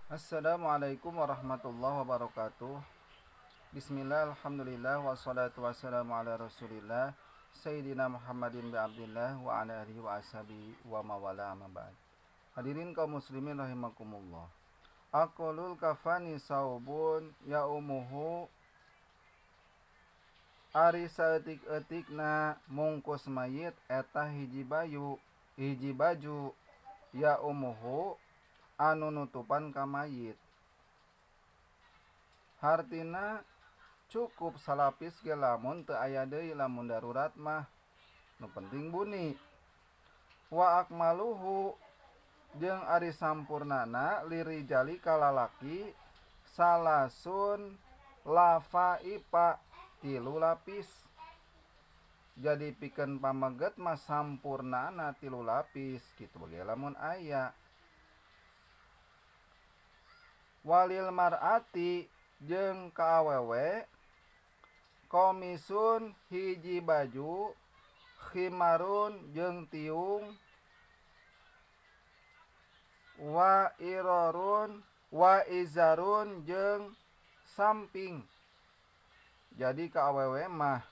Assalamualaikum warahmatullahi wabarakatuh. Bismillah, alhamdulillah, wassalatu wassalamu ala rasulillah Sayyidina Muhammadin bi Abdillah wa ala alihi wa ashabihi wa mawala amma ba'd. Hadirin kaum muslimin rahimakumullah. Aqalul kafani saubun ya umuhu ari saeutik-eutikna mungkus mayit eta hiji bayu hiji baju ya umuhu anu nutupan ka mayit. Hartina cukup salapis ge lamun teu aya deui lamun darurat mah nu penting buni. Wa akmaluhu jeung ari sampurnana lirijali ka lalaki salasun lafaipa tilu lapis. Jadi pikeun pameget mah sampurnana tilu lapis kitu ge lamun aya. Walil mar'ati jeung ka awewe komisun hiji baju khimarun jeung tiung wa irorun wa izarun jeung samping. Jadi ka awewe mah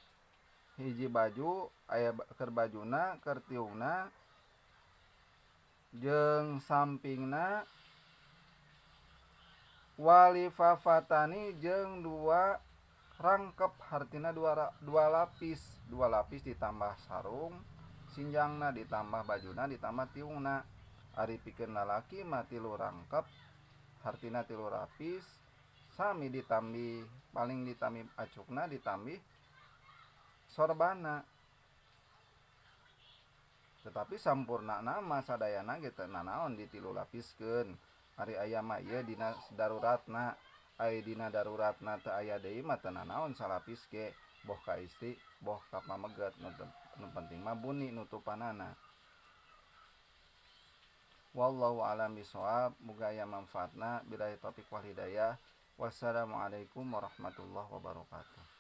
hiji baju aya keur bajuna keur tiungna jeung sampingna walifafatani jeung dua rangkep hartina dua lapis, dua lapis ditambah sarung sinjangna ditambah bajuna ditambah tiungna. Ari pikeun lalaki mah tilu rangkep hartina tilu lapis sami ditambih paling ditambih acukna ditambih sorbana. Tetapi sampurna mah sadayana ge teu nanaon di tilu lapiskeun. Ari aya mah ieu dina daruratna, aya dina daruratna teu aya deui mah teu nanaon salapis ge, boh ka istri boh ka pameget, nu penting mah buni nutupanana. Wallahu a'lam bishawab, muga aya manfaatna, billahi taufiq wal hidayah. Wassalamualaikum warahmatullahi wabarakatuh.